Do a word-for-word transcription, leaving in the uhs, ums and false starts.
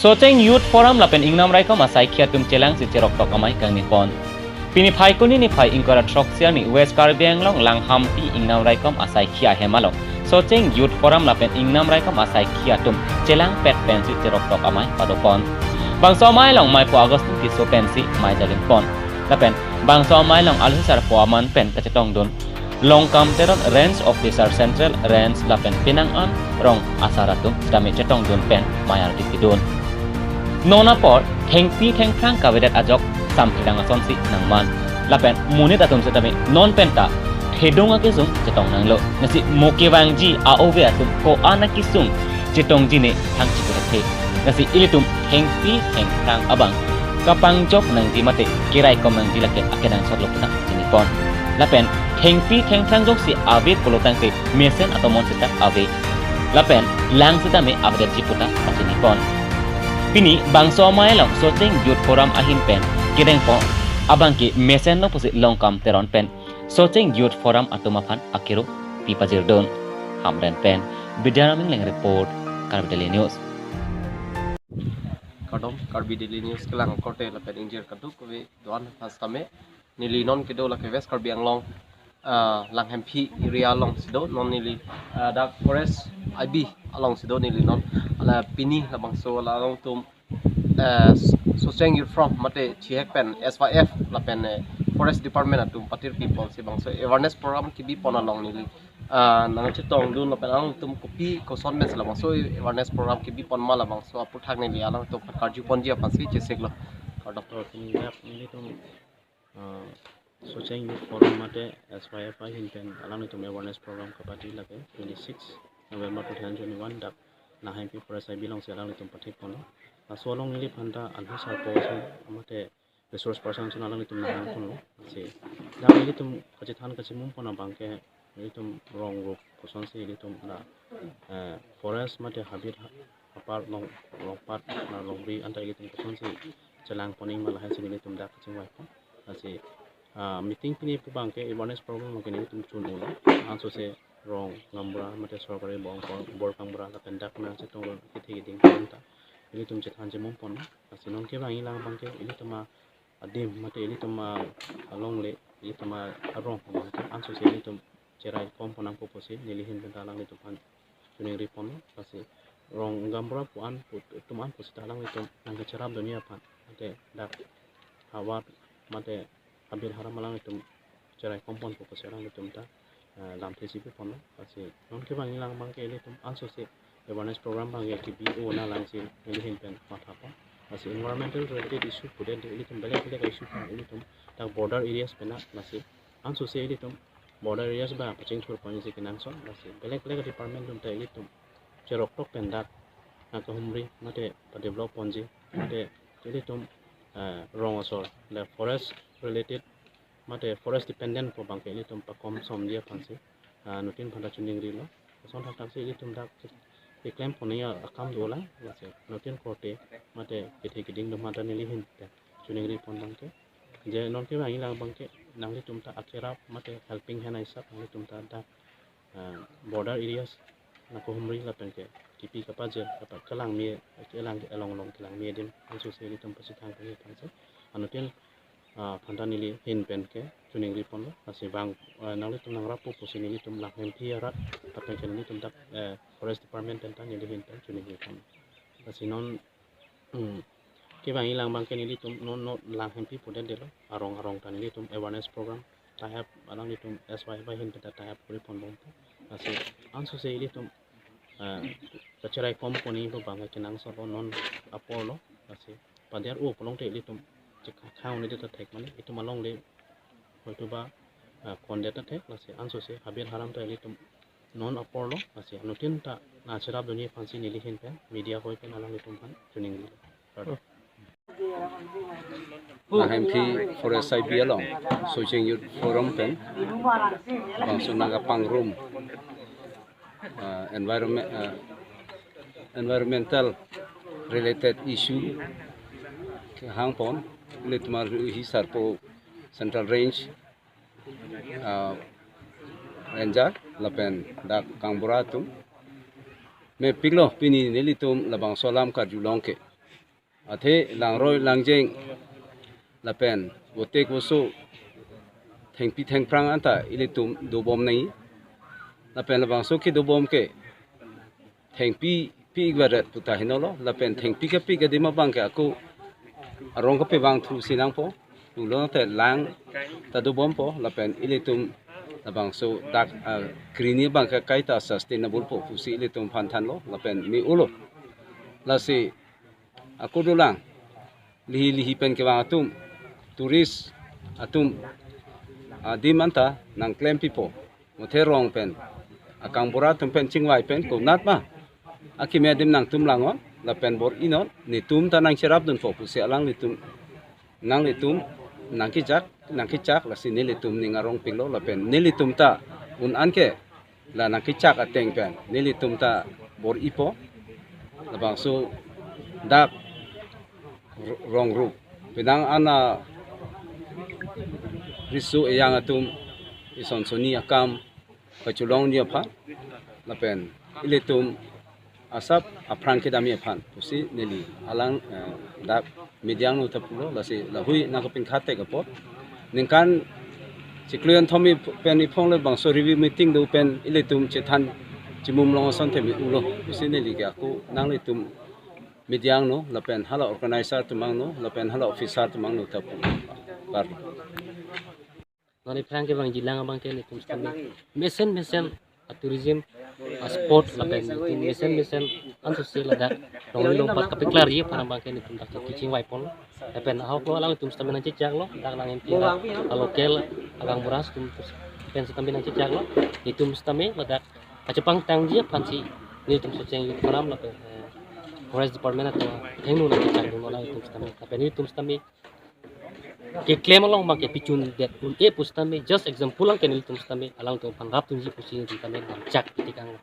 Socheng Youth Forum lapen Ingnam Raikom asaikhi atum chelangsi cheroktok amei kangni pon. Pini Phaikuni niphai ingkoi ra throksi arni West Karbi Anglong Langhampi Ingnam Raikom asaikhi ahem along Socheng Youth Forum lapen Ingnam Raikom asaikhi atum chelangpet pensi cheroktok amei padopon. Bangso amei along maipo Augustine Tisso pensi mei jalin pon. Lapen bangso amei along alhi sarpo aman pen kachetongdun Longkam Teron, Range Officer, Central Range lapen penang an rong asar atum sitame chetongdun pen mei ardi pidun. Non apor thengpi thengphrang kavedet ajok samphidang asonsi nangman. Lapen monit atum sitame non penta thedung akesung chetong nanglo. Lasi mo kevangji a-ove atum ko-an akesung chetongji ne thang chikuthe. Lasi ilitum thengpi thengphrang abang kapangjok nangji mate keraikom nangji lake akenangsot lo puta chinipon. Lapen thengpi thengphrang jongsi ave pulo tangte mesen atomon seta ave. Lapen lang sitame avedetji puta pachinipon. Pini bangso amei along Socheng Youth Forum ahin pen kedengpo abangke mesen lo pusi Longkam Teron pen Socheng Youth Forum atum aphan akero pipajirdun. Hamren pen Bidyaram Engleng report, Karbi Daily News. Kardom, Karbi Daily News kelang korte lapen ingjir kadokave do-an aphan sitame. Neli non kedo lake West Karbi Anglong, ah, Langhemphi area alongsi do, non neli, ah, dak Forest I B alongsi do neli non. Ala pini labangso la along atum, eh, Socheng Youth Forum mate chihek pen S Y F lapen, eh, Forest Department atum patir piponsi bangso awareness program kebipon along neli, ah, nangchetongdun lapen alangtum kopi koson pensi labangso awareness program kebipon ma labangso aputhak neli alangtum karjuponji aphansi chesiklo. Kardom. To, pini dak nelitum, ah, Socheng Youth Forum mate S Y F ahin pen alanglitum awareness program kapati lake twenty-six November two thousand twenty-one dak Langhemphi Forest I B alongsi alanglitum pathiponlo. Laso along neli phanta alhi sarpo ason mate resource person ason alanglitum nanghangponlo. Lasi dak nelitum kachethan kachemumpon abangke nelitum rong rup kosonsi ilitum la, eh, forest mate habit ha-, apar long, longpat, la longri anta ilitum kosonsi chelangpon-ing ma lahai si nelitum dak kachingvaipon. Lasi, ah, meeting pini pu abangke awareness program abangke nelitum chun-olo. Ansose rong gaonbura mate sorkari bor, bor gaonbura lapen dak nangchetongdun kethe keding anta ilitum chethan chemumponlo. Lasi non kevangji lang abangke ilitum a adim mate ilitum a alongle, ilitum a arong abangke ansose ilitum cheraikom ponnangpo pusi neli ahin penta alanglitum aphan choningriponlo. Lasi rong gaonbura pu-an pu, atum an pusita alanglitum nangkacherapdunji aphan mate dak havar mate habit haram alanglitum cheraikom ponpo pusi alanglitum ta, eh, lamthe si piponlo. Lasi non kevangji lang abangke ilitum ansose awareness program abangke kebi-o nang lang si neli ahin pen mathapon. Lasi environmental related issue pudet ilitum belek belek issue pen ilitum dak border areas pen na, lasi ansose ilitum border areas abang pachingthurponji kenangsot, lasi belek belek department atum ta ilitum cheroktok pen dak nangkahumri mate padevelop ponji mate ilitum, eh, rong asor le forest related mate forest dependent pu abangke ilitum pakomsomji aphansi, ah, anuttin phanta choningrilo. Lason thakthak si ilitum dak keklempon-ing akam dolang, lasi anuttin korte mate kethe keding atum phanta neli ahin pen choningripon abangke je non kevangji lang abangke nanglitum ta akerap mate helping hand aisap nanglitum ta dak, ah, border areas nangkahumri lapen ke kipi kapajer lapen kelangme, kelang, along along kelangme adim ansose ilitum pasithang kami aphansi anuttin, ah, phanta neli ahin pen ke choningriponlo. Lasi bang, ah, nanglitum nangrappo pusi nelitum Langhemphi arat lapen ke nelitum dak, eh, forest department penta neli ahin pen choningriponlo. Lasi non, hmm, kevangji lang abangke nelitum non non Langhemphi pudetdetlo, arong arong ta nelitum awareness program tie up alanglitum S Y F ahin penta tie up koriponbompo. Lasi ansose ilitum, eh, kacheraikom pon-ing pu abangke kenangsotlo non aporlo. Lasi pader-o pulote ilitum chekha khang-un-edet ta thek mane itum alongle hoituba, ah, kondet ta thek, lasi ansose habit haram ta ilitum non aporlo, lasi anuttin ta nangcherapdunji aphansi neli ahin pen media hoi pen alanglitum aphan choningri. Langhemphi Forest I B along Socheng Youth Forum pen bangso nangkapangrum, ah, environment, ah, environmental related issue kehangpon ilitum alhi sarpo Central Range, ah, Ranger lapen dak gaonbura atum. Mepiklo pini nelitum labangso alam karjulong ke. Athe langroi langjeng lapen vote voso thengpi thengphrang anta ilitum dobom nangji. Lapen labangso kedobom ke thengpi pi ikvaret puta henolo, lapen thengpi kepi adim abang ke ako arong kepevang thu si nangpo, pulote lang ta dobompo, lapen ilitum labangso dak, ah, krini abang ke kaita sustainable po pusi ilitum aphan thanlo, lapen me-olo. Lasi ako dolang, lihi lihi pen kevang atum, tourist atum adim anta nangklem pipo. Muthe rong pen, akangbura atum pen chingvai pen konat ma akeme adim nangtum langnon, lapen bor-inon, netum ta nangcherapdunpo pusi alanglitum, nanglitum nangkechak, nangkechak, lasi nelitum ning arong pilo, lapen nelitum ta un-an ke la nangkechak ateng pen nelitum ta bor-ipo. Labangso dak r-, rong rup penang ana riso ejang atum ison soni akam kachelongji aphan, lapen ilitum asap aphrang kedamji aphan pusi neli alang, eh, dak media angno ta pulo, lasi lahui nangkepingkhat tek apot. Ningkan chiklo kethom pen iphong le bangso review meeting do pen ilitum chethan chimum long ason themi ulo pusi neli ke ako nanglitum media angno lapen hala organizer atum angno lapen hala officer atum angno ta pulo. Kardom. Non aphrang kevangjilang abang ke netum sitame mesen mesen a-tourism a-spot lapen netum mesen mesen anso si ladak rongli longpat kapeklarji aphan abang ke netum dak kachingvaipon. Lapen ahok lo alangtum sitame nangchechaklo, dak lang M P, a local akangbura atum pen sitame nangchechaklo. Netum sitame ladak kachepangtangji aphansi netum Socheng Youth Forum lapen, eh, Forest Department atum hingno nangchechakdun alangtum sitame. Lapen netum sitame keklem along abang ke pichundet un-e pu sitame, just example lang ke nelitum sitame alangtum aphan rapdunji pusi netum sitame nangchak itikang.